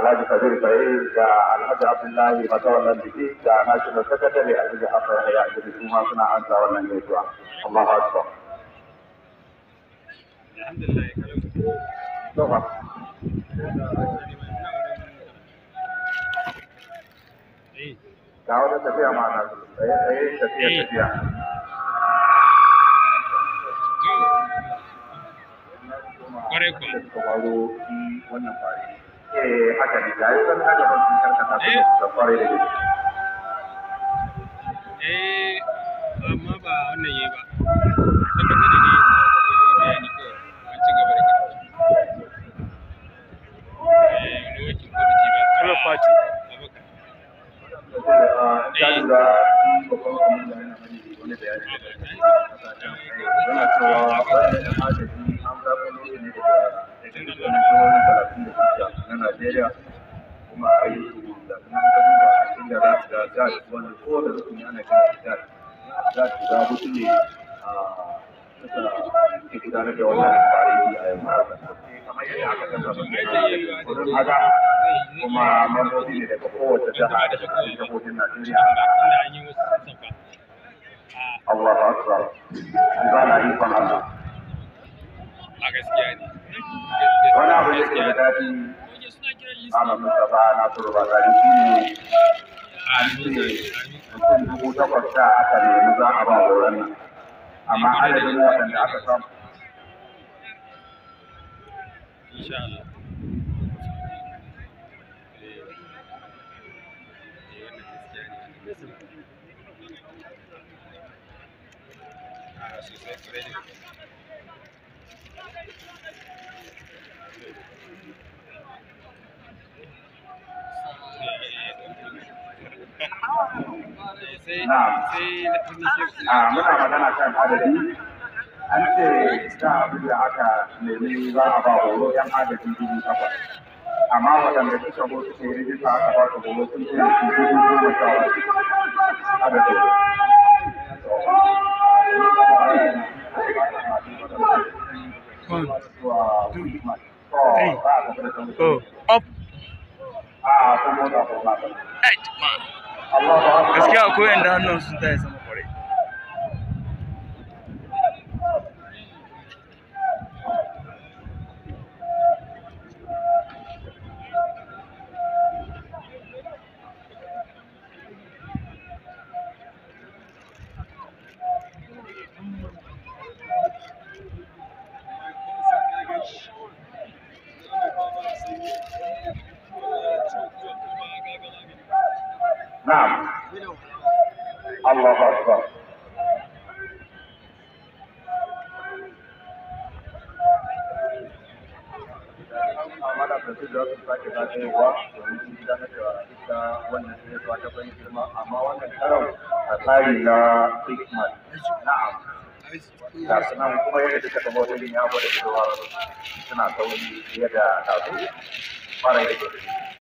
Alhaji Kabir Baye, ga Alhaji Abdullahi Matawallan Biki, ga National Secretary Alhaji Abba Yahya Idris, su ma suna ansa wannan gaisuwa. Allahu Akbar. Alhamdulillah, kalau. To fa. Eh. Ga wata tafiya ma na tsaye tsaye, tafiya tafiya. To. Kwarai kuwa. Da suka faro wannan fare. Eh, haka ne, ga yi na gaban sun karkata su da kwarai da gaske. Eh, amma ba wannan yayi ba. Sakatare ne ya yi bayani kawai. An ci gaba da karatu. Eh, wani working committee ba. Club party. Abubakar. Ka lura babban kwamanda yana mani wani bayani da yana cewa wannan yan agaji an zaɓo su ne daga dukkanin jihohin 36 na Najeriya, kuma a yi su da kuma ka duba a inda za su ga guard, wanda kowane rukuni ana kiran shi guard. Guard guda huɗu ne a suka ke gudanar da wannan fareti a yanzu haka. Kamar yadda aka tabbata wurin haka, kuma mambobi ne daga kowace jiha daga cikin jihohin Najeriya. Tunda an yi wasu sassafa. Allahu Akbar. Zana ikon Allah. A gaskiya ne. Wani abu da ke da daɗi, Malam Mustapha Nasiru Bakari, shi ne an ce mutum 8,000 da aka nemi za a ba horon nan. Amma adadin waɗanda aka samu Insha Allah. Eh, wannan gaskiya ne, wannan gaskiya. A sosai, kwarai da gaske. Sai Na'am. sai na birnin Kebbi. A muna magana kan adadi, an ce da abin da aka nemi za a ba horo yan agaji 8,000. Amma waɗanda suka zo suka yi rijista aka ba su horo sun ce su 13,000 adadin. One, two, three, four, up, eight, man. Gaskiya akwai yanda hannun sun taya sama kwarai. Na'am. Allahu Akbar. Amana da su za su sake zagayowa domin su gudanar da ita wannan gaisuwa ta ban girma, amma wannan karon a tsari na six man. Na'am. Ga su nan kuma yadda suka taho wajen ya gwada cewa suna sauri fiye da ɗazu. Kwarai da gaske.